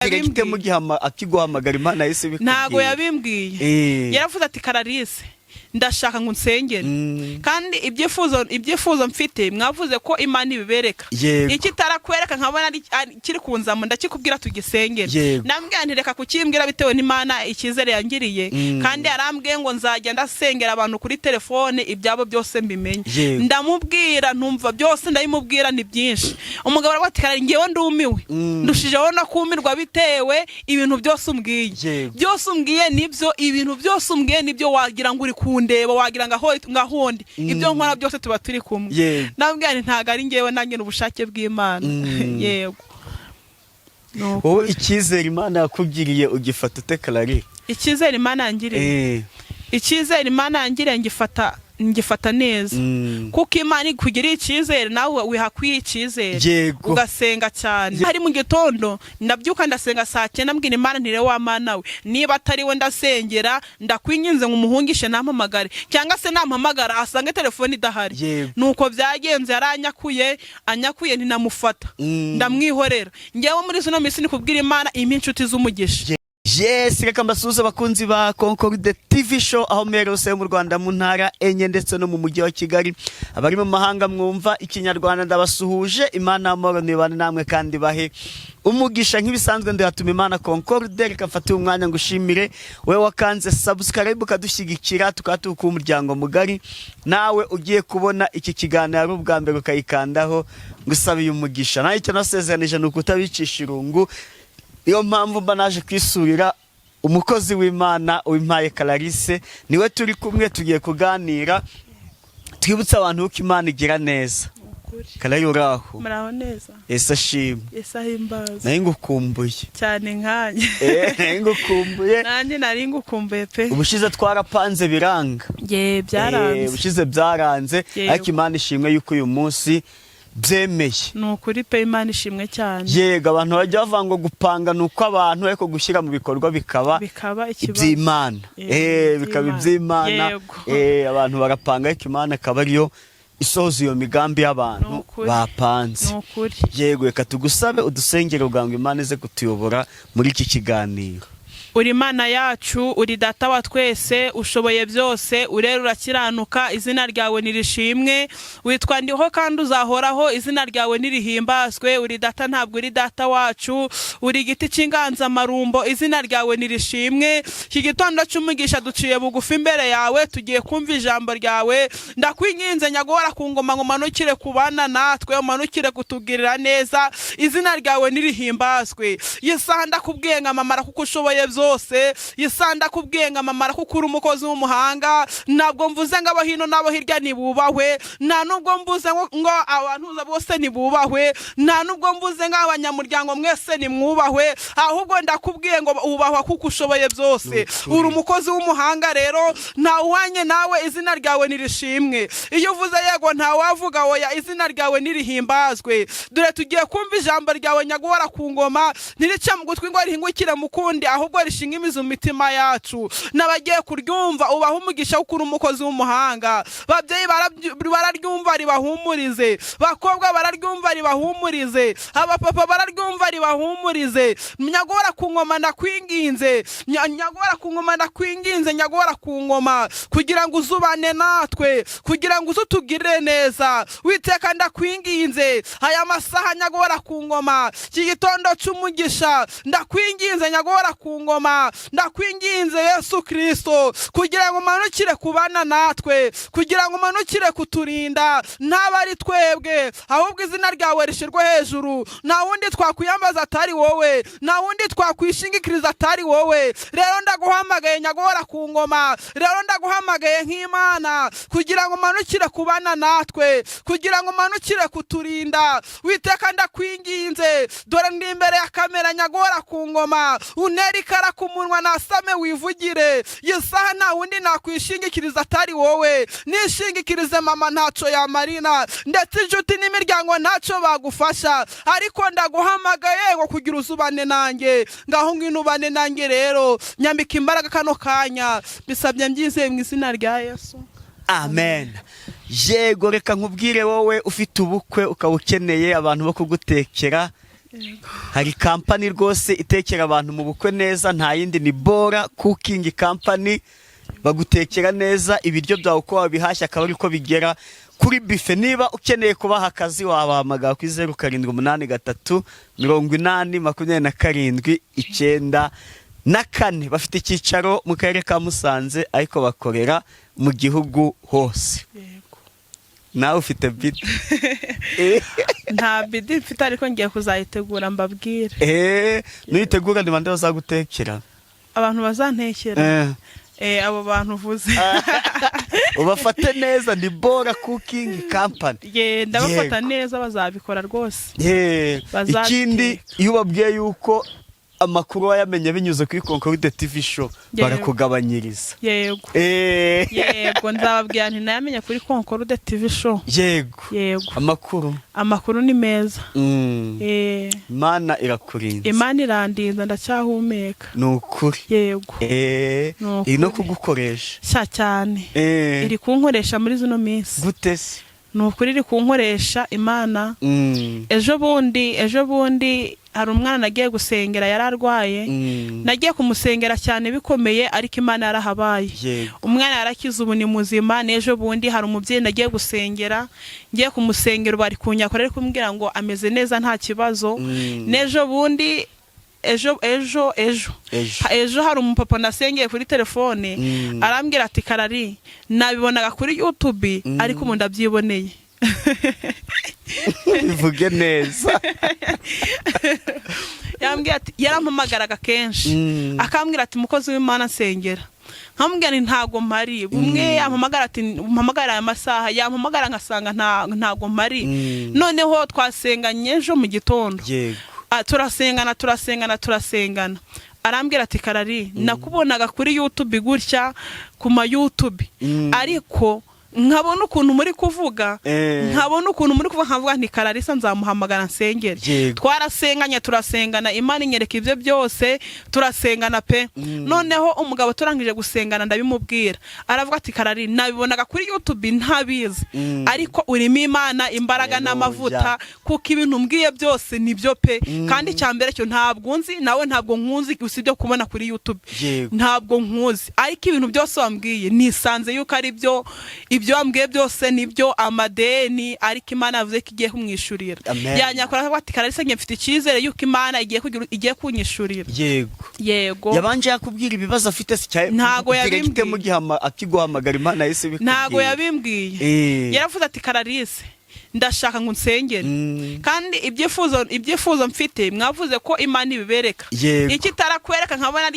Direct. Yabimbwiye. Akiguhamagara, Imana yahise ibikubwira? Ntago yabimbwiye. Yaravuze ati: "Clarisse, ndashaka ngo unsengere." Kandi ibyifuzo mfite, mwavuze ko Imana ibibereka. Icyo itarakwereka nkabona kiri kunzamo, ndakikubwira tugisengere. Nambwira nti: "Reka kukimbwira," bitewe n'Imana icyizere yangiriye. Kandi yarambwiye ngo nzajya ndasengera abantu kuri telefone, ibyabo byose mbimenye. Ndamubwira, ntumva byose ndabimubwira, ni byinshi. Umugabo aravuga ati: "Karari, ngewe ndumiwe." Ndushijeho no kumirwa bitewe ibintu byose umbwiye. Byose umbwiye nibyo, ibintu byose umbwiye nibyo, wagira ngo uri kundeba, wagira ngo aho ngahundi ibyo nkora byose tuba turi kumwe. Nabwira nti: "Ntabwo ari ngewe, nanjye ni ubushake bw'Imana." Yego. Ni Wowe, ukuri. icyizere Imana yakugiriye ugifata ute, Clary? Icyizere Imana yangiriye, icyizere Imana yangiriye ngifata neza, kuko Imana ikugiriye icyizere, nawe wiha kwiha icyizere, ugasenga cyane. Hari mu gitondo ndabyuka, ndasenga saa 9, mbwira Imana ntire: "Wa Mana we, niba atari we ndasengera, ndakwinginze ngo umuhungishe nampamagare, cyangwa se nampamagara asange telefone idahari." Nuko byagenze, yaranyakuye, anyakuye ntinamufata, ndamwihorera. Ngewe muri zino minsi ni kubwira Imana impa inshuti z'umugisha. Yes, reka mbasuhuze abakunzi ba Concorde TV Show aho muherereye hose mu Rwanda, mu ntara enye ndetse no mu mujyi wa Kigali. Abari mu mahanga mwumva Ikinyarwanda, ndabasuhuje. Imana y'amahoro nibane namwe kandi bahe umugisha. Nk'ibisanzwe, ndihatuma Imana Concorde. Reka mfate uyu mwanya ngushimire wowe wakanze subscribe ukadushyigikira, tukaba turi umuryango mugari. Nawe ugiye kubona iki kiganiro ari ubwa mbere ukayikandaho, ngusabiye umugisha. Nawe icyo nasezeranije ni ukutabicisha irungu. Niyo mpamvu mba naje kwisurira umukozi w'Imana Uwimpaye Clarisse, niwe turi kumwe, tugiye kuganira, twibutse abantu ko Imana igira neza. Karayi, uraho? Muraho neza. Ese ashimwe. Ese ahimbaza. Nayo ngukumbuye. Cyane nkanjye. Nayo ngukumbuye. Nanjye nari ngukumbuye pe. Ubushize twarapanze biranga. Ye, byaranze. Ubushize byaranze. Ariko Imana ishimwe yuko uyu munsi byemeye. Ni ukuri pe, Imana ishimwe cyane. Yego, abantu bajya bavuga ngo gupanga ni uko abantu, ariko gushyira mu bikorwa bikaba bikaba ikibazo. iby'Imana. Bikaba iby'Imana. iby'Imana. Abantu barapanga, ariko Imana akaba ariyo isohoza iyo migambi y'abantu Ni ukuri. bapanze. Ni ukuri. Yego, reka tugusabe udusengere kugira ngo Imana ize kutuyobora muri iki kiganiro. Uri Imana yacu, uri Data wa twese, ushoboye byose, urera, urakiranuka, izina ryawe nirishimwe. Witwa Ndiho kandi uzahoraho, izina ryawe nirihimbazwe. Uri Data, ntabwo uri data wacu, uri igiti cy'inganzamarumbo, izina ryawe nirishimwe. Iki gitondo cy'umugisha duciye bugufi imbere yawe, tugiye kumva ijambo ryawe. Ndakwinginze Nyaguhora ku ngoma ngo umanukire kubana natwe, umanukire kutugirira neza, izina ryawe nirihimbazwe. Iyi saha ndakubwiye ngo amamara kuko ushoboye byose. Iyi saha ndakubwiye ngo amamara kuko uri umukozi w'umuhanga. Ntabwo mvuze ngo abo hino n'abo hirya ntibubahwe, nta nubwo mvuze ngo abantu bose ntibubahwe, nta nubwo mvuze ngo abanyamuryango mwese nimwubahwe, ahubwo ndakubwiye ngo wubahwa kuko ushoboye byose, uri umukozi w'umuhanga. Rero ntawuhanye nawe, izina ryawe nirishimwe. Iyo uvuze yego ntawavuga oya, izina ryawe nirihimbazwe. Dore tugiye kumva ijambo ryawe, Nyaguhora ku ngoma, ntirice mu gutwi ngo rihingukire mu kundi, ahubwo rishinga imizi mu mitima yacu. N'abagiye kuryumva ubaha umugisha kuko uri umukozi w'umuhanga. Babyeyi bararyumva ribahumurize, bakobwa bararyumva ribahumurize, abapapa bararyumva ribahumurize. Nyaguhora ku ngoma ndakwinginze, Nyaguhora ku ngoma ndakwinginze, Nyaguhora ku ngoma, kugira ngo uzubane natwe, kugira ngo uze utugirire neza. Witeka, ndakwinginze aya masaha, Nyaguhora ku ngoma, iki gitondo cy'umugisha, ndakwinginze Nyaguhora ku ngoma, ndakwinginze Yesu Kirisito, kugira ngo umanukire kubana natwe, kugira ngo umanukire kuturinda. Ntaba ari twebwe, ahubwo izina ryawe rishyirwe hejuru. Nta wundi twakwiyambaza atari wowe, nta wundi twakwishingikiriza atari wowe. Rero ndaguhamagaye Nyaguhora ku ngoma, rero ndaguhamagaye nk'Imana kugira ngo umanukire kubana natwe, kugira ngo umanukire kuturinda. Witeka, ndakwinginze, dore ndi imbere ya kamera, Nyaguhora ku ngoma, untere ikara ku munwa nasame wivugire. Iyi saha nta wundi nakwishingikiriza atari wowe. Nishingikirize mama ntacyo yamarina, ndetse inshuti n'imiryango ntacyo bagufasha, ariko ndaguhamagaye ngo kugira uzubane nanjye. Ngaho ngwino ubane nanjye rero, nyambika imbaraga kano kanya. Bisabye mbyizeye mu izina rya Yesu. Amen. Yego, reka nkubwire wowe ufite ubukwe ukaba ukeneye abantu bo kugutekera. Hari company rwose itekera abantu mu bukwe neza, nta yindi ni Bora Cooking Company. Bagutekera neza ibiryo byawe uko wabihashya, akaba ariko bigera kuri buffet. Niba ukeneye kubaha akazi, wabahamagara kuri 0783 80 27 94. Bafite icyicaro mu karere ka Musanze, ariko bakorera mu gihugu hose. Yego. Nawe ufite bidi? Nta bidi mfite, ariko ngiye kuzayitegura mbabwire. Nuyitegura ni bande bazagutekera? Abantu bazantekera? Abo bantu uvuze. Ubafate neza, ni Bora Cooking Company. Ye, ndabafata neza, bazabikora rwose. Bazabiteka. Ikindi, iyo ubabwiye yuko amakuru wayamenye binyuze kuri Concorde TV Show, barakugabanyiriza. Yego. Yego, nzababwira nti nayamenye kuri Concorde TV Show. Yego. Amakuru? Amakuru ni meza. Imana irakurinze. Imana irandinda, ndacyahumeka. Ni ukuri. Yego. Ni ukuri. Iri no kugukoresha. Sha, cyane. Iri kunkoresha muri zino minsi. Gute se? Ni ukuri, iri kunkoresha Imana. Ejo bundi hari umwana nagiye gusengera, yari arwaye. Nagiye kumusengera cyane bikomeye, ariko Imana yarahabaye. Umwana yarakize, ubu ni muzima. N'ejo bundi hari umubyeyi nagiye gusengera, ngiye kumusengera ubu ari kunyakora, ari kumbwira ngo ameze neza, nta kibazo. N'ejo bundi, ejo ejo ejo Ejo. Ejo hari umupapa nasengeye kuri telefone, arambwira ati: "Karari, nabibonaga kuri YouTube, ariko ubu ndabyiboneye." Bivuge neza. Yambwiye ati, yarampamagaraga kenshi, akambwira ati: "Mukozi w'Imana, nsengera." Nkamubwira nti: "Ntago mpari." Bumwe yampamagara ati: "Mpamagara aya masaha," yampamagara ngasanga ntago mpari. Noneho twasenganye ejo mu gitondo. Turasengana, turasengana, turasengana, arambwira ati: "Karari, nakubonaga kuri YouTube gutya, ku ma YouTube, ariko nkabona ukuntu muri kuvuga, nkabona ukuntu muri kuvuga, nkavuga nti Kararisa nzamuhamagara nsengere." Twarasenganye, turasengana, Imana inyereka ibyo byose, turasengana pe. Noneho umugabo turangije gusengana ndabimubwira, aravuga ati: "Karari, nabibonaga kuri YouTube ntabizi, ariko urimo Imana, imbaraga Haleluya. n'amavuta, kuko ibintu mbwiye byose nibyo pe. Kandi icya mbere cyo ntabwo nzi nawe, ntabwo nkuzi, usibye kubona kuri YouTube. Ntabwo nkuzi, ariko ibintu byose wambwiye nisanze yuko ari byo. Ibyo wambwiye byose nibyo, amadeni, ariko Imana yavuze ko igiye kumwishyurira." Amen. Yanyakora akavuga ati: "Kararisa, njye mfite icyizere yuko Imana igiye kunyishurira." Yego. Yabanje yakubwira ibibazo afite se cyane? Ntago yabimbwiye. Mugihama akiguhamagara, Imana yahise ibikubwira? Ntago yabimbwiye. Yaravuze ati: "Kararisi, ndashaka ngo unsengere, kandi ibyifuzo mfite mwavuze ko Imana ibibereka. Icyo itarakwereka nkabona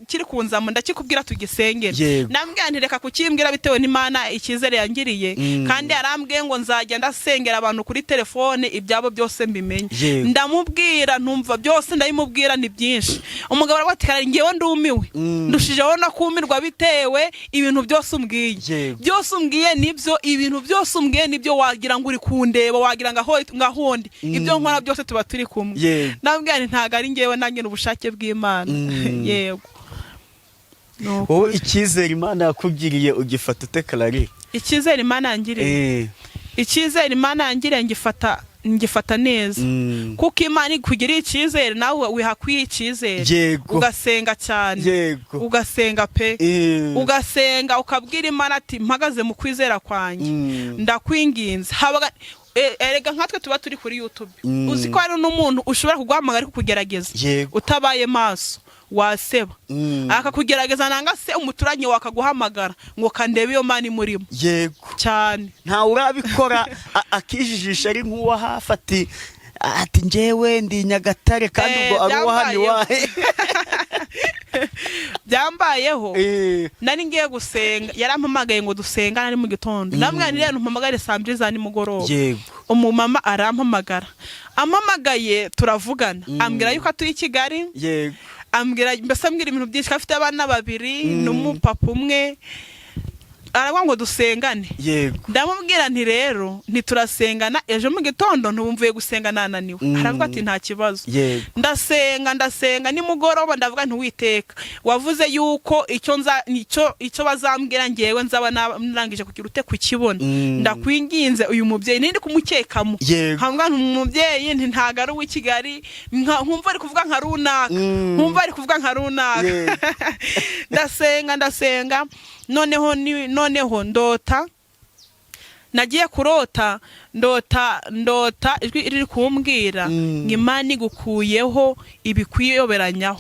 kiri kunzamo, ndakikubwira tugisengere." Nambwira nti: "Reka kukimbwira bitewe n'Imana icyizere yangiriye." Kandi yarambwiye ngo nzajya ndasengera abantu kuri telefone, ibyabo byose mbimenye. Ndamubwira, ntumva byose ndabimubwira, ni byinshi. Umugabo aravuga ati: "Karari, ngewe ndumiwe, ndushijeho no kumirwa bitewe ibintu byose umbwiye. Byose umbwiye nibyo, ibintu byose umbwiye nibyo, wagira ngo uri kundeba, wagira ngo aho ngahundi ibyo nkora byose tuba turi kumwe." Nambwira nti: "Ntabwo ari ngewe, nanjye ni ubushake bw'Imana." Yego. Ni Wowe ukuri. icyizere Imana yakugiriye ugifata ute, Karari? Icyizere Imana yangiriye, icyizere Imana yangiriye ngifata neza, kuko Imana ikugiriye icyizere, nawe wiha kwiha icyizere, ugasenga cyane, ugasenga pe, ugasenga ukabwira Imana ati: "Mpagaze mu kwizera kwanjye, ndakwinginze." Habaga erega nkatwe tuba turi kuri YouTube, uzi ko hari n'umuntu ushobora kuguhamagara ari kukugerageza? Utabaye maso waseba. Akakugerageza, nanga se umuturanyi wakaguhamagara ngo kandebe iyo Mana imurimo. Cyane. Ntawe urabikora akijijisha ari nk'uwa hafi, ati: "Njyewe ndi Nyagatare," kandi ubwo ari uwa hano iwahe. Byambayeho. Nari ngiye gusenga, yarampamagaye ngo dusengane ari mu gitondo. Namwe rero mpamagare saa 2 za nimugoroba. Umumama arampamagara, ampamagaye turavugana, ambwira yuko atuye i Kigali. Ambwira, mbese ambwira ibintu byinshi, ko afite abana babiri n'umupapa umwe. Aravuga ngo dusengane. Ndamubwira nti rero ntiturasengana ejo mu gitondo, ntubumvuye gusenga nananiwe. Aravuga ati nta kibazo. Ndasenga, ndasenga, nimugoroba ndavuga nti Uwiteka, wavuze yuko icyo nza icyo icyo bazambwira ngewe nzaba narangije kugira ute kukibona. Ndakwinginze, uyu mubyeyi nindi kumukekamo. Nkavuga nti umubyeyi nti ntago ari uw'i Kigali, nkumva ari kuvuga nka runaka, nkumva ari kuvuga nka runaka. Ndasenga, ndasenga, noneho noneho ndota, nagiye kurota, ndota, ndota ijwi riri kumbwira ngo Imana igukuyeho ibikwiyoberanyaho.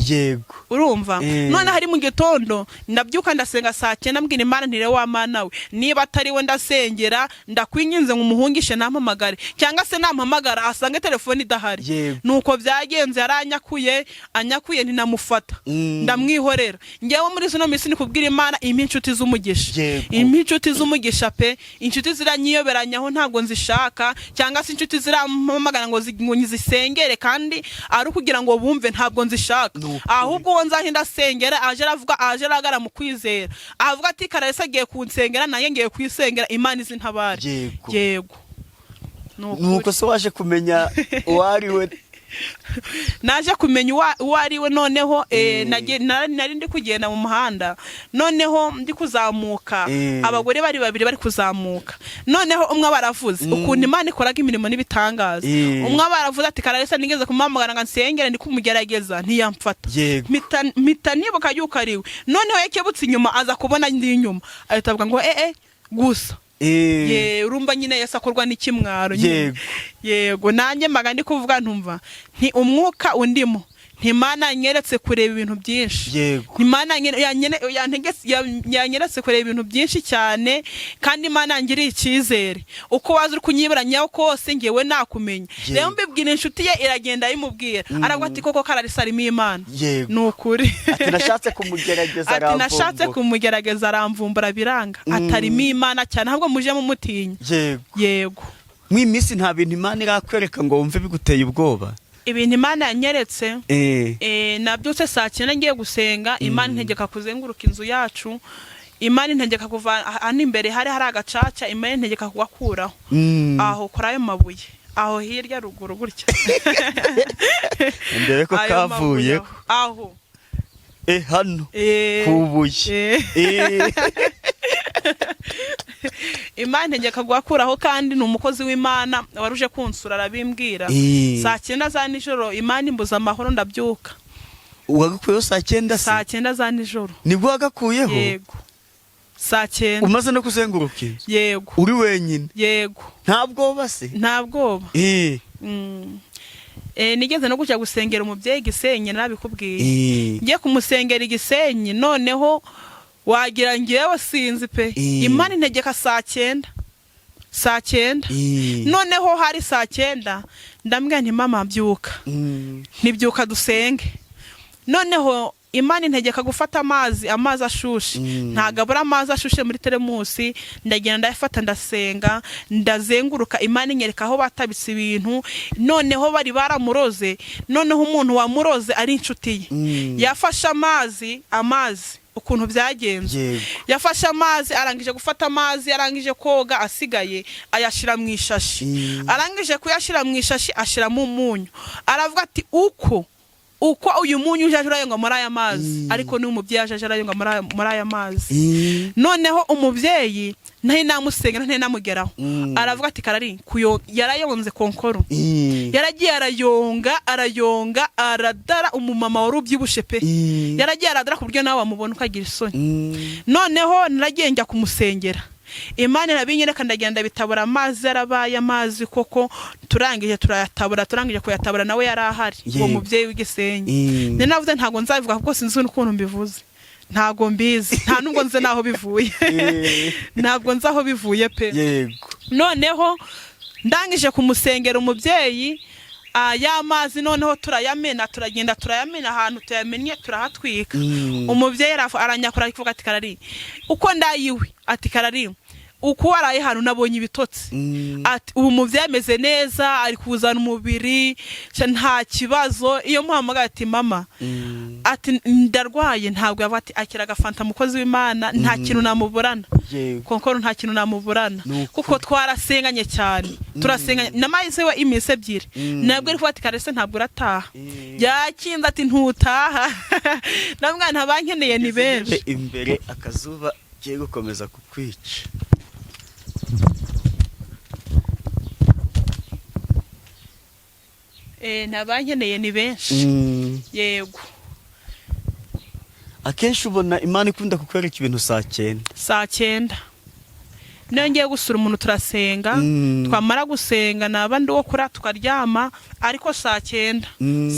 Urumva? None hari mu gitondo ndabyuka, ndasenga saa 9, mbwira Imana ntire wa Mana we, niba atari we ndasengera, ndakwinginze ngo umuhungishe ntampamagare, cyangwa se nampamagara asange telefone idahari. Nuko byagenze, yaranyakuye, anyakuye ntinamufata. Ndamwihorera. Ngewe muri zino minsi ni kubwira Imana impa inshuti z'umugisha. Impa inshuti z'umugisha pe. Inshuti ziranyiyoberanyaho ntabwo nzishaka, cyangwa se inshuti zirampamagara ngo nzisengere kandi ari ukugira ngo bumve, ntabwo nzishaka. Ni ukuri. Ahubwo uwo nzahinda asengera aje aravuga, aje aragara mu kwizera, avuga ati Kararisa agiye kunsengera, nanjye ngiye kwisengera, Imana izi ntabare. Yego. Ni ukuri. Nuko se waje kumenya uwo ari we? Naje kumenya uwo ari we. Noneho nari ndi kugenda mu muhanda, noneho ndi kuzamuka, abagore bari babiri bari kuzamuka, noneho umwe baravuze ukuntu Imana ikoraga imirimo n'ibitangaza. Umwe baravuze ati Kararisa nigeze kumuhamagara ngo ansengere, ndi kumugerageza ntiyamfata. Mpita nibuka yuko ari we. Noneho yakebutse inyuma, aza kubona ndi inyuma, ahita avuga ngo gusa. Ye, urumva nyine Yesu akorwa n'ikimwaro nyine. Yego, nanjye mbaga ndi kuvuga, ntumva nti umwuka undimo, ntimana nyeretse kureba ibintu byinshi. Imana yanyeretse kureba ibintu byinshi cyane, kandi Imana yangiriye icyizere. Uko waza uri kunyiburanyaho kose, ngewe nakumenya. Rero mbibwira inshuti ye, iragenda ayimubwira, aravuga ati koko Kararisa arimo Imana. Ni ukuri. Ati nashatse kumugerageza Ati nashatse aramvumbura. kumugerageza aramvumbura biranga. Atarimo Imana cyane, ahubwo muje mumutinya. Yego. Mw'iyi minsi nta bintu Imana irakwereka ngo wumve biguteye ubwoba? Ibintu Imana yanyeretse, nabyutse saa 9 ngiye gusenga, Imana integeka kuzenguruka inzu yacu. Imana integeka kuva hano imbere hari agacaca, Imana integeka kugakuraho aho kuri ayo mabuye aho hirya ruguru gutya. Ndebe ko Ayo kavuye. mabuye aho. Hano ku buye. Imana integeka kugakuraho, kandi ni umukozi w'Imana wari uje kunsura arabimbwira. Saa 9 za nijoro Imana imbuza amahoro, ndabyuka. Wagakuyeho saa 9 se? Saa 9 za nijoro. Nibwo wagakuyeho? Yego, saa 9. Umaze no kuzenguruka inzu? Yego. Uri wenyine? Yego. Nta bwoba se? Nta bwoba. Nigeze no kujya gusengera umubyeyi Gisenyi, narabikubwiye. Ngiye kumusengera i Gisenyi, noneho wagira ngewe sinzi pe. Imana integeka saa 9, saa 9. Noneho hari saa 9, ndambwira nti mama byuka, ntibyuka dusenge. Noneho Imana integeka gufata amazi, amazi ashushe. Ntabwo abura amazi ashushe muri teremusi. Ndagenda ndayafata, ndasenga, ndazenguruka, Imana inyereka aho batabitse ibintu. Noneho bari baramuroze, noneho umuntu wamuroze ari inshuti ye. Yafashe amazi, amazi ukuntu byagenze, yafashe amazi, arangije gufata amazi, arangije koga asigaye ayashyira mu ishashi. Arangije kuyashyira mu ishashi, ashyiramo umunyu, aravuga ati uko uyu munyu uje urayonga muri aya mazi. Ariko ni umubyeyi aje arayonga muri aya mazi. Noneho umubyeyi ntari namusengera, ntari namugeraho. Aravuga ati karari kuyo yarayonze konkoro. Yaragiye arayonga, arayonga, aradara. Umumama wari ubyibushye pe. Yaragiye aradara ku buryo nawe wamubona ukagira isoni. Noneho naragiye njya kumusengera, Imana irabinyereka, ndagenda bitabura, amazi yarabaye amazi koko. Turangije turayatabura, turangije kuyatabura nawe yari ahari, uwo mubyeyi w'Igisenyi. Nari navuze ntabwo nzabivuga kuko sinzi n'ukuntu mbivuze, ntabwo mbizi, nta nubwo nzi n'aho bivuye. Ntabwo nzi aho bivuye pe. Noneho ndangije kumusengera umubyeyi, ya mazi noneho turayamena, turagenda turayamena, ahantu tuyamennye turahatwika. Umubyeyi aranyakura, aravuga ati karari uko ndayiwe, ati karari Uko waraye hano nabonye ibitotsi. Ati ubu umubyeyi ameze neza, ari kuzana umubiri, nta kibazo. Iyo muhamagaye ati mama, ati ndarwaye, ntabwo yavuga ati akira agafanta mukozi w'Imana, nta kintu namuburana. Konkoro nta kintu namuburana. Ni ukuri. Kuko twarasenganye cyane, turasenganye namaze we iminsi 2, nabwo ari kuvuga ati karese ntabwo urataha. Yakinze ati ntutaha, namwana ntabankeneye ni benshi. Imbere akazuba kigiye gukomeza kukwica. Ntabankeneye ni benshi. Yego. Akenshi ubona Imana ikunda kukwereka ibintu saa 9. Saa 9 niyo ngiye gusura umuntu, turasenga. Twamara gusenga naba ndi uwo kura tukaryama, ariko saa 9,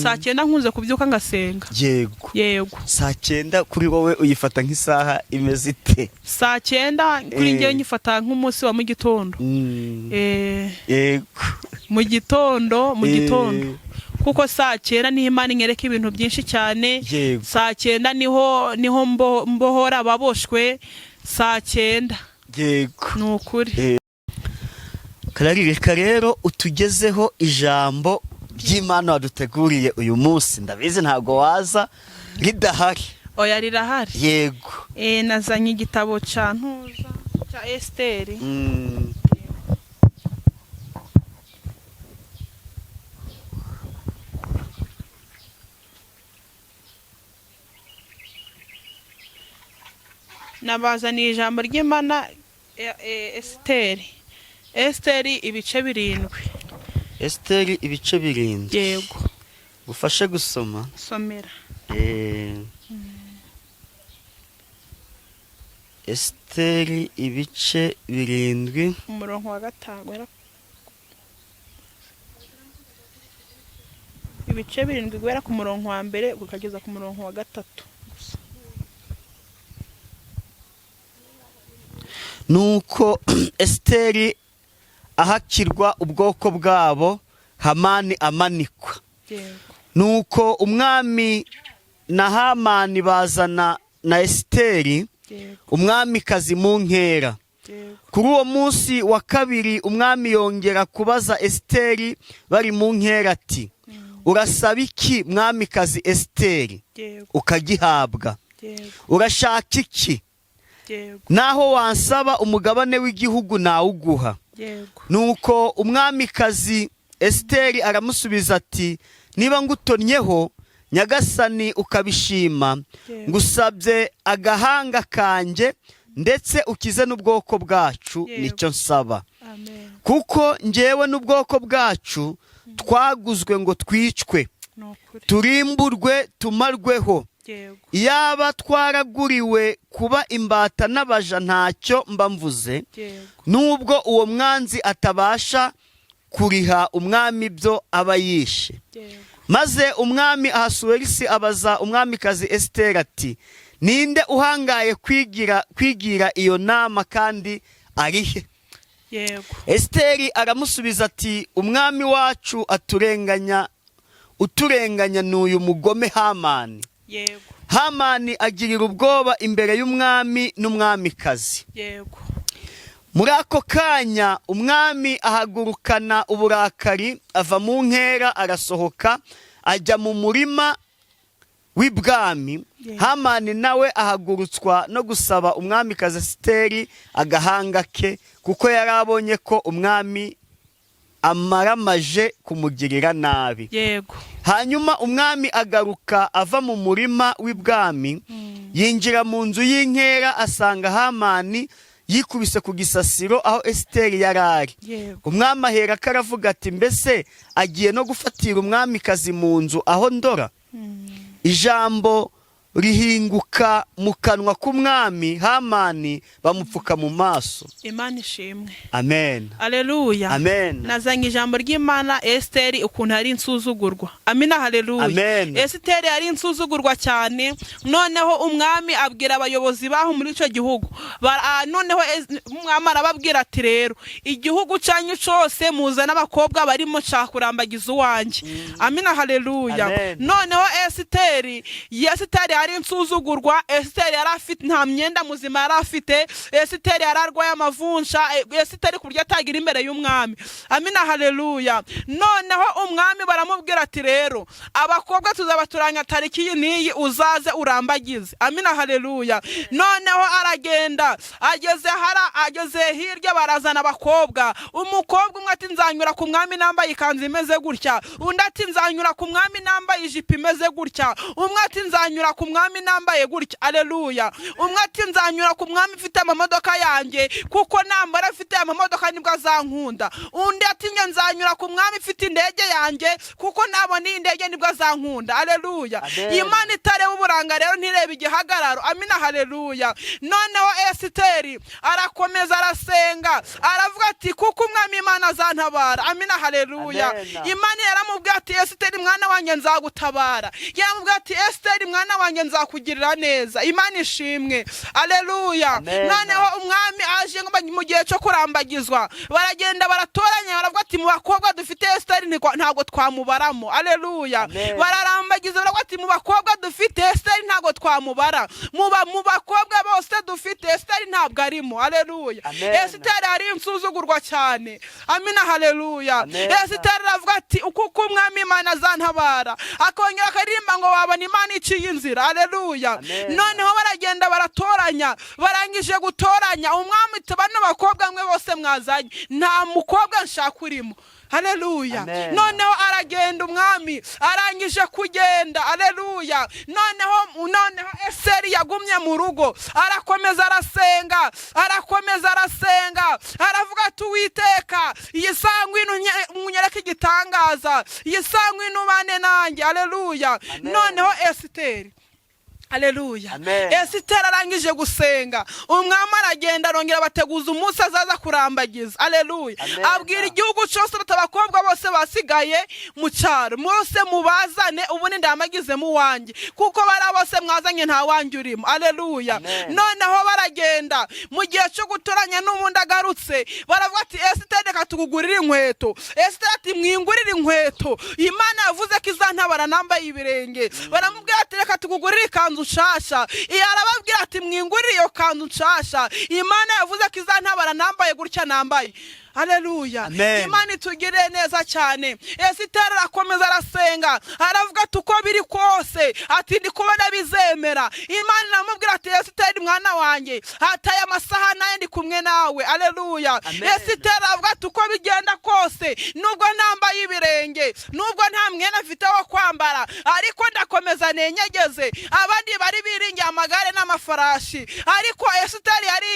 saa 9 nkunze kubyuka ngasenga. Yego. Yego. Saa 9 kuri wowe uyifata nk'isaha imeze ite? Saa 9 kuri njyewe nyifata nk'umunsi wa mu gitondo. Yego. Mu gitondo, mu gitondo, kuko saa 9 niho Imana inyereka ibintu byinshi cyane. Saa 9 niho mbohora ababoshwe, saa 9. Ni ukuri. Karari, reka rero utugezeho ijambo ry'Imana waduteguriye uyu munsi. Ndabizi ntabwo waza ridahari. Oya, rirahari. Yego. Nazanye igitabo cya Ntuza cya Esiteri. Nabazaniye ijambo ry'Imana, Esiteri, Esiteri ibice 7. Esiteri ibice 7. Yego. Ufashe gusoma. Somera. Esiteri ibice 7. Umurongo wa 5, ibice 7 guhera ku murongo wa 1 ukageza ku murongo wa 3 gusa. Nuko Esiteri ahakirwa ubwoko bwabo, Hamani amanikwa. Nuko umwami na Hamani bazana na Esiteri umwamikazi mu nkera. Kuri uwo munsi wa kabiri umwami yongera kubaza Esiteri bari mu nkera ati urasaba iki mwamikazi Esiteri ukagihabwa? Urashaka iki? Naho wansaba umugabane w'igihugu nawuguha. Nuko umwamikazi Esiteri aramusubiza ati niba ngutonnyeho nyagasani ukabishima, ngusabye agahanga kanjye ndetse ukize n'ubwoko bwacu, nicyo nsaba. Kuko njyewe n'ubwoko bwacu twaguzwe ngo twicwe, turimburwe, tumarweho. Iyaba twaraguriwe kuba imbata n'abaja ntacyo mba mvuze, nubwo uwo mwanzi atabasha kuriha umwami ibyo aba yishe. Maze umwami Ahasuwerusi abaza umwamikazi Esiteri ati ninde uhangaye kwigira iyo nama kandi arihe? Esiteri aramusubiza ati umwami wacu aturenganya, uturenganya ni uyu mugome Hamani. Hamani agirira ubwoba imbere y'umwami n'umwamikazi. Muri ako kanya umwami ahagurukana uburakari ava mu nkera arasohoka ajya mu murima w'ibwami. Hamani nawe ahagurutswa no gusaba umwamikazi Esiteri agahanga ke, kuko yari abonye ko umwami amaramaje kumugirira nabi. Hanyuma umwami agaruka ava mu murima w'ibwami, yinjira mu nzu y'inkera asanga Hamani yikubise ku gisasiro aho Esiteri yari ari. Umwami ahera ko aravuga ati mbese agiye no gufatira umwamikazi mu nzu aho ndora? Ijambo rihinguka mu kanwa k'umwami, Hamani bamupfuka mu maso. Imana ishimwe. Amen. Haleluya. Amen. Nazanye ijambo ry'Imana Esiteri ukuntu ari insuzugurwa. Amina, haleluya. Amen. Esiteri ari insuzugurwa cyane. Noneho umwami abwira abayobozi baho muri icyo gihugu. Noneho umwami arababwira ati rero igihugu cyanyu cyose muzana abakobwa barimo nshaka kurambagiza uwanjye. Amina, haleluya. Amen. Noneho Esiteri Esiteri yari insuzugurwa, Esiteri yari afite nta myenda muzima yari afite, Esiteri yari arwaye amavunja, Esiteri ku buryo atagira imbere y'umwami. Amina, haleluya. Noneho umwami baramubwira ati rero abakobwa tuzabaturanya tariki iyi n'iyi, uzaze urambagize. Amina, haleluya. Noneho aragenda, ageze hara, ageze hirya barazana abakobwa. Umukobwa umwe ati nzanyura ku mwami nambaye ikanzu imeze gutya, undi ati nzanyura ku mwami nambaye ijipo imeze gutya, umwe ati nzanyura ku mwami nambaye gutya. Aleluya. Umwe ati nzanyura ku mwami mfite amamodoka yanjye, kuko nambara afite amamodoka nibwo azankunda. Undi ati njye nzanyura ku mwami mfite indege yanjye, kuko nabona iyi ndege nibwo azankunda. Aleluya. Amen. Imana itareba uburanga rero ntireba igihagararo. Amina, haleluya. Noneho Esiteri arakomeza arasenga, aravuga ati kuko umwami Imana azantabara. Amina, haleluya. Amen. Imana yaramubwiye ati Esiteri mwana wanjye nzagutabara. Yaramubwiye ati Esiteri mwana wanjye nzakugirira neza. Imana ishimwe. Aleluya. Amen. Noneho umwami aje ngo mu gihe cyo kurambagizwa, baragenda baratoranya, baravuga ati mu bakobwa dufite Esiteri ntabwo twamubaramo. Aleluya. Amen. Bararambagiza, baravuga ati mu bakobwa dufite Esiteri ntabwo twamubara, mu bakobwa bose dufite Esiteri ntabwo arimo. Aleluya. Amen. Esiteri ari insuzugurwa cyane. Amina, haleluya. Amen. Esiteri aravuga ati kuko umwami Imana azantabara. Akongera akaririmba ngo wabona Imana iciye inzira. Aleluya. Amen. Noneho baragenda baratoranya, barangije gutoranya, umwami ati bano bakobwa mwe bose mwazanye nta mukobwa nshaka urimo. Haleluya. Amen. Noneho aragenda, umwami arangije kugenda. Aleluya. Noneho Esiteri yagumye mu rugo, arakomeza arasenga, arakomeza arasenga, aravuga ati Uwiteka, iyi saa ngwino unyereke igitangaza, iyi saa ngwino ubane nanjye. Aleluya. Amen. Noneho Esiteri, aleluya. Amen. Esiteri arangije gusenga, umwami aragenda, arongera bateguza umunsi azaza kurambagiza. Aleluya. Amen. Abwira igihugu cyose ati abakobwa bose basigaye mu cyaro mwose mubazane, ubundi ndambagizemo uwanjye, kuko bariya bose mwazanye nta wanjye urimo. Aleluya. Amen. Noneho baragenda mu gihe cyo gutoranya, n'ubundi agarutse baravuga ati Esiteri reka tukugurire inkweto. Esiteri ati mwingurire inkweto, Imana yavuze ko izantabara nambaye ibirenge. Baramubwira ati reka tukugurire ikanzu nshasha. Iyo arababwira ati mwingurire iyo kanzu nshasha, Imana yavuze ko izantabara nambaye gutya nambaye. Aleluya. Amen. Imana itugirire neza cyane. Esiteri arakomeza arasenga, aravuga ati uko biri kose, ati ndi kubona bizemera. Imana iramubwira ati Esiteri mwana wanjye, hataye amasaha naye ndi kumwe nawe. Aleluya. Amen. Esiteri aravuga ati uko bigenda kose, nubwo ntambaye ibirenge, nubwo nta mwenda mfite wo kwambara, ariko ndakomeza nenyegeze. Abandi bari biringiye amagare n'amafarashi, ariko Esiteri yari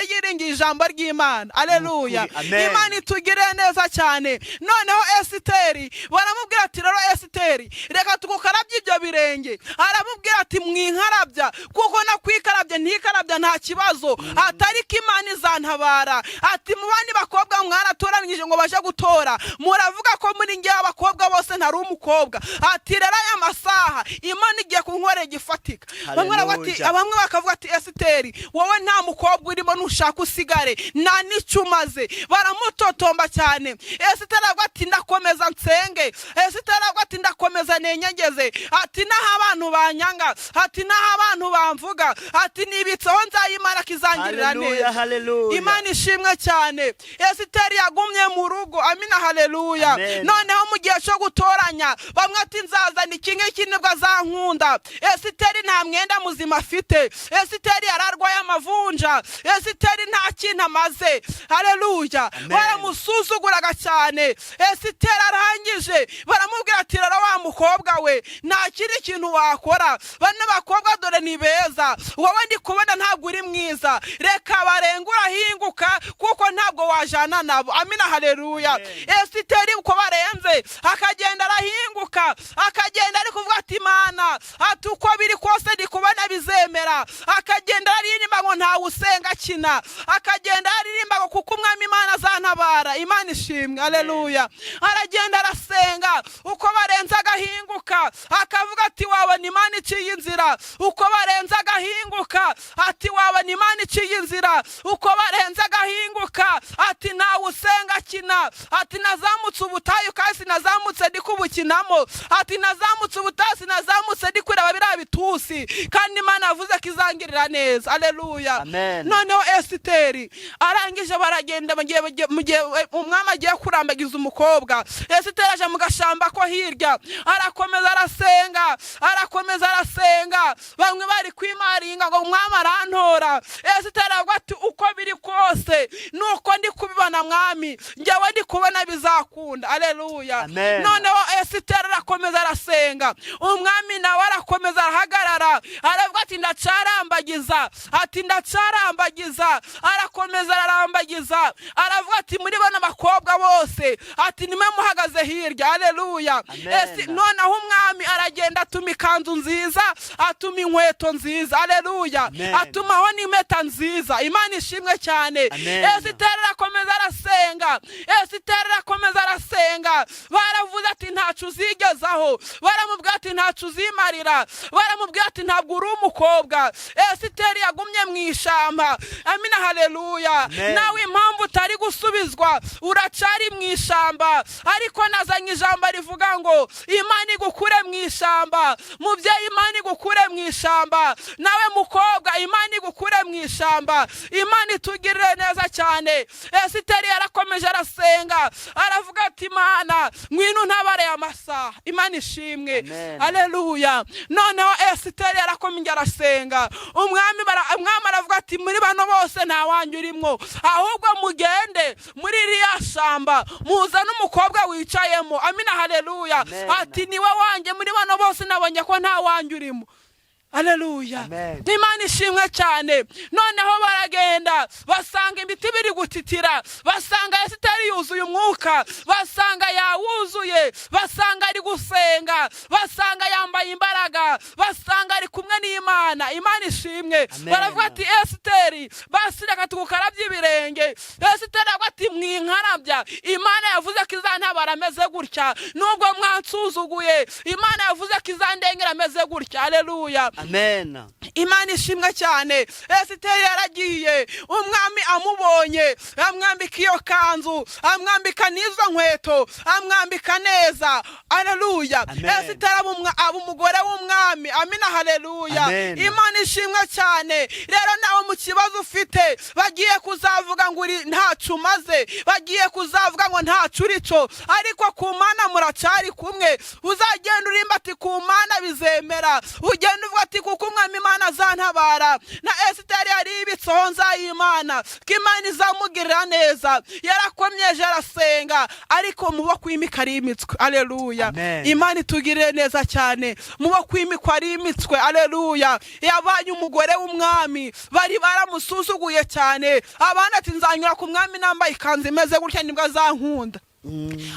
yiringiye ijambo ry'Imana. Aleluya. Ukuri. Amen. Imana itugirire neza cyane. Noneho Esiteri baramubwira ati rero Esiteri reka tugukarabye ibyo birenge. Aramubwira ati mwinkarabya, kuko nakwikarabya ntikarabya nta kibazo, atari ko Imana izantabara. Ati mu bandi bakobwa mwaratoranyije ngo baje gutora, muravuga ko muri ngewe abakobwa bose ntari umukobwa. Ati rero aya masaha Imana igiye kunkorera igifatika. Bamwe baravuga ati, Hallelujah. bamwe bakavuga ati Esiteri wowe nta mukobwa urimo, nushaka usigare nta n'icyo umaze. Baramutotomba cyane. Esiteri aravuga ati ndakomeza nsenge. Esiteri aravuga ati ndakomeza nenyegeze. Ati naho abantu banyanga, ati naho abantu bamvuga, ati nibitseho nzayimara kizangirira Haleluya, neza. haleluya. Imana ishimwe cyane. Esiteri yagumye mu rugo. Amina, haleluya. Amen. Noneho mu gihe cyo gutoranya, bamwe ati nzazana iki ngiki nibwo azankunda. Esiteri nta mwenda muzima afite, Esiteri yararwaye amavunja, Esiteri nta kintu amaze. Haleluya. Amen. Baramusuzuguraga cyane. Esiteri arangije baramubwira ati rero wa mukobwa we, nta kindi kintu wakora, bano bakobwa dore ni beza, wowe ndi kubona ntabwo uri mwiza, reka barenge urahinguka kuko ntabwo wajana nabo. Amina, haleluya. Amen. Esiteri uko barenze akagenda arahinguka, akagenda ari kuvuga ati Imana, ati uko biri kose ndi kubona bizemera. Akagenda aririmba ngo ntawe usenga akina, akagenda aririmba ngo kuko umwami Imana azantabara. Imana ishimwe. Haleluya. Aragenda arasenga, uko barenze agahinguka, akavuga ati wabona Imana iciye inzira. Uko barenze agahinguka, ati wabona Imana iciye inzira. Uko barenze agahinguka, ati ntawe usenga akina. Ndakina. Ati nazamutse ubutayu kandi sinazamutse ndi kubukinamo. Ati nazamutse ubutayu, sinazamutse ndi kureba biriya bitusi, kandi Imana yavuze ko izangirira neza. Aleluya. Amen. Noneho Esiteri arangije, baragenda mu gihe umwami agiye kurambagiza umukobwa, Esiteri aje mu gashamba ko hirya, arakomeza arasenga, arakomeza arasenga. Bamwe bari kwimaringa ngo umwami arantora. Esiteri aravuga ati uko biri kose, nuko ndi kubibona, mwami, njyewe ndi kubona bizakunda. Aleluya. Amen. Noneho Esiteri arakomeza arasenga, umwami nawe arakomeza arahagarara, aravuga ati ndacarambagiza, ati ndacarambagiza. Arakomeza ararambagiza, aravuga ati muri bano bakobwa bose, ati nimwe muhagaze hirya. Aleluya. Amen. Noneho umwami aragenda, atuma ikanzu nziza, atuma inkweto nziza. Aleluya. Amen. Atumaho n'impeta nziza. Imana ishimwe cyane. Amen. Esiteri arakomeza arasenga, Esiteri arakomeza arasenga. Baravuze ati ntacu uzigezaho, baramubwira ati ntacu uzimarira, baramubwira ati ntabwo uri umukobwa. Esiteri yagumye mu ishyamba. Amina, haleluya. Amen. Nawe impamvu utari gusubizwa, uracari mu ishyamba, ariko nazanye ijambo rivuga ngo Imana igukure mu ishyamba. Mubyeyi, Imana igukure mu ishyamba. Nawe mukobwa, Imana igukure mu ishyamba. Imana itugirire neza cyane. Esiteri yarakomeje arasenga, aravuga ati Imana, ngwino ntabare amasaha. Imana ishimwe. Amen. Aleluya. Noneho Esiteri yarakomeje arasenga, umwami aravuga ati muri bano bose nta wanjye urimo, ahubwo mugende muri iriya shamba muzane umukobwa wicayemo. Amina, haleluya. Amen. Ati niwe wanjye, muri bano bose nabonye ko nta wanjye urimo. Aleluya. Amen. Imana ishimwe cyane. Noneho baragenda, basanga imiti biri gutitira, basanga Esiteri yuzuye umwuka, basanga yawuzuye, basanga ari gusenga, basanga yambaye imbaraga, basanga ari kumwe n'Imana. Imana ishimwe. Amen. Baravuga ati Esiteri, basi reka tugukarabye ibirenge. Esiteri aravuga ati mwinkarabya, Imana yavuze ko izantabara ameze gutya, nubwo mwansuzuguye, Imana yavuze ko izandengera ameze gutya. Aleluya. Amen. Imana ishimwe cyane. Esiteri yaragiye, umwami amubonye amwambika iyo kanzu, amwambika n'izo nkweto, amwambika neza. Aleluya. Amen. Esiteri aba umugore w'umwami. Amina, haleluya. Amen. Imana ishimwe cyane. Rero nawe mu kibazo ufite, bagiye kuzavuga ngo uri ntacu umaze, bagiye kuzavuga ngo ntacu urico, ariko ku Mana muracari kumwe. Uzagenda urimba ati ku Mana bizemera, ugenda uvuga ati kuko umwami Imana azantabara. Na Esiteri yari ibitseho nzayimana ko Imana izamugirira neza. Yarakomyeje arasenga, ariko mu bo kwimika ari imitswe. Aleluya. Amen. Imana itugirire neza cyane. Mu bo kwimikwa ari imitswe. Aleluya. Yabaye umugore w'umwami, bari baramusuzuguye cyane. Abandi ati nzanyura ku mwami nambaye ikanzu imeze gutya, nibwo azankunda.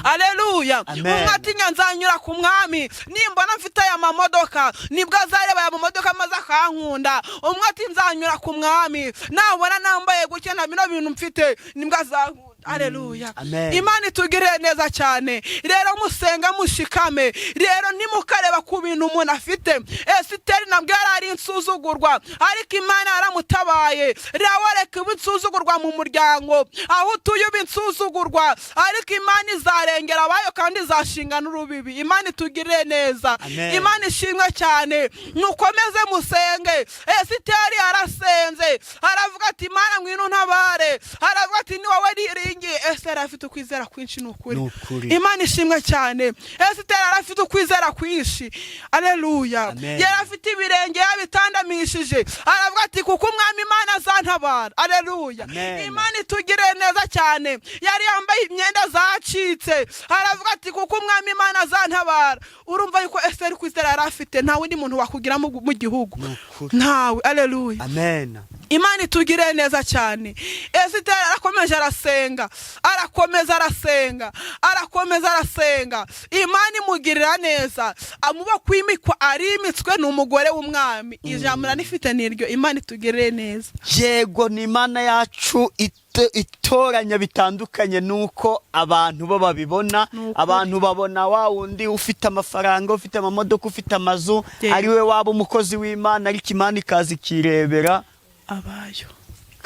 Aleluya. Amen. Umwe ati nzanyura ku mwami nimbona mfite aya mamodoka, nibwo azareba aya mamodoka maze akankunda. Umwe ati nzanyura ku mwami nabona nambaye gutya na bino bintu mfite, nibwo azankunda. Aleluya. Amen. Imana itugirire neza cyane. Rero musenga mushikame, rero ntimukareba ku bintu umuntu afite. Esiteri nabwo yari ari insuzugurwa, ariko Imana yaramutabaye. Rero reka uba insuzugurwa mu muryango aho utuye, uba insuzugurwa, ariko Imana izarengera abayo kandi izashinga n'urubibi. Imana itugirire neza. Amen. Imana ishimwe cyane. Mukomeze musenge. Esiteri yarasenze, aravuga ati Imana, ngwino ntabare. Aravuga ati ni wowe niringiye. Esiteri afite ukwizera kwinshi, ni ukuri. Ni ukuri. Imana ishimwe cyane. Esiteri yari afite ukwizera kwinshi. Aleluya. Amen. Yari afite ibirenge yabitandamishije, aravuga ati kuko umwami Imana azantabara. Aleluya. Amen. Imana itugirire neza cyane. Yari yambaye imyenda zacitse, aravuga ati kuko umwami Imana azantabara. Urumva yuko Esiteri kwizera yari afite, nta wundi muntu wakugira mu gihugu. Ni ukuri. Ntawe. Aleluya. Amen. Imana itugirire neza cyane. Esiteri arakomeje arasenga, arakomeza arasenga, arakomeza arasenga, Imana imugirira neza, amuba kwimikwa arimitswe, ni umugore w'umwami. Ijambo nanifite niryo. Imana itugirire neza. Yego, ni Imana yacu itoranya bitandukanye nuko abantu bo babibona. Ni ukuri. Abantu babona wa wundi ufite amafaranga, ufite amamodoka, ufite amazu, Yego. ari we waba umukozi w'Imana, ariko Imana ikaza ikirebera abayo.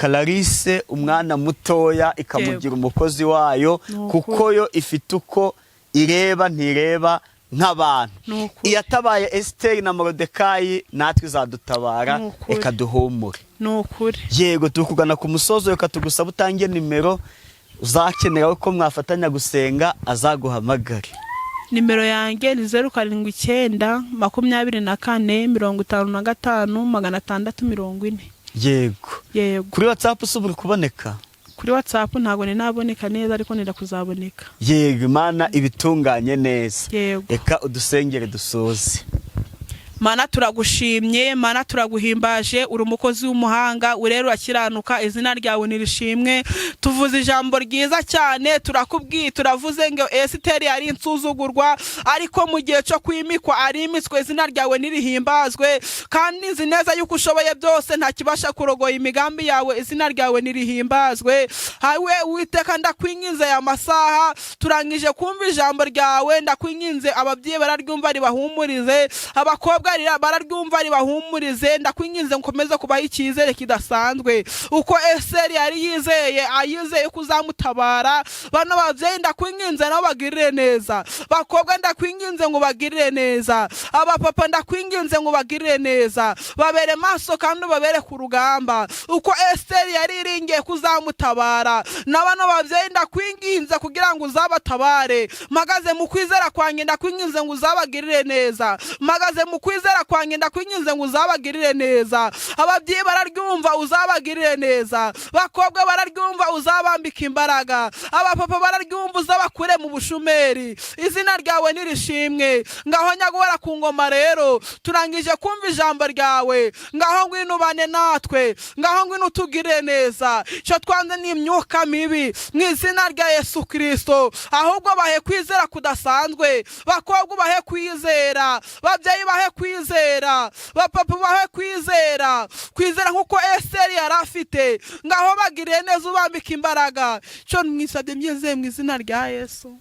Clarisse, umwana mutoya, ikamugira umukozi wayo, Ni ukuri. kuko yo ifite uko ireba, ntireba nk'abantu. Ni ukuri. Iyatabaye Esiteri na Morodekayi, natwe izadutabara. Ni ukuri. Reka duhumure. Ni ukuri. Yego, turi kugana ku musozo. Reka tugusaba utange nimero, uzakenera ko mwafatanya gusenga azaguhamagare. Nimero yanjye ni 0792455640. Yego. Yego. Kuri WhatsApp se ubu uri kuboneka? Kuri WhatsApp ntabwo ni naboneka neza, ariko nenda kuzaboneka. Yego, Imana ibitunganye neza. Yego. Reka udusengere dusoze. Mana, turagushimye. Mana, turaguhimbaje. Uri umukozi w'umuhanga, urera urakiranuka, izina ryawe nirishimwe. Tuvuze ijambo ryiza cyane, turakubwiye, turavuze ngo Esiteri yari insuzugurwa, ariko mu gihe cyo kwimikwa arimitswe, izina ryawe nirihimbazwe. Kandi nzi neza yuko ushoboye byose, nta kibasha kurogoya imigambi yawe, izina ryawe nirihimbazwe. Hawe Uwiteka, ndakwinginze, aya masaha turangije kumva ijambo ryawe, ndakwinginze, ababyeyi bararyumva ribahumurize, abakobwa bararyumva ribahumurize. Ndakwinginze nkomeze kubaha icyizere kidasanzwe uko Eseri yari yizeye, ayizeye ko uzamutabara. Bano babyeyi ndakwinginze nabo bagirire neza, bakobwa ndakwinginze ngo bagirire neza, abapapa ndakwinginze ngo bagirire neza, babere maso kandi ubabere ku rugamba uko Esiteri yari iringiye kuzamutabara. Na bano babyeyi ndakwinginze kugira ngo uzabatabare. Mpagaze mu kwizera kwanjye, ndakwinginze ngo uzabagirire neza. Mpagaze mu kwizera kwanjye, ndakwinginze ngo uzabagirire neza. Ababyeyi bararyumva, uzabagirire neza. Bakobwa bararyumva, uzabambika imbaraga. Abapapa bararyumva, uzabakure mu bushumeri. Izina ryawe nirishimwe. Ngaho nyagora ku ngoma rero, turangije kumva ijambo ryawe, ngaho ngwino ubane natwe, ngaho ngwino utugirire neza. Icyo twanze ni imyuka mibi mu izina rya Yesu Kirisito. Ahubwo bahe kwizera kudasanzwe, bakobwa bahe kwizera, babyeyi bahe kwizera, bapapa bahe kwizera, kwizera nk'uko Esiteri yari afite. Ngaho bagiriye neza, ubambika imbaraga. Icyo mwisabye mbyizeye mu izina rya Yesu.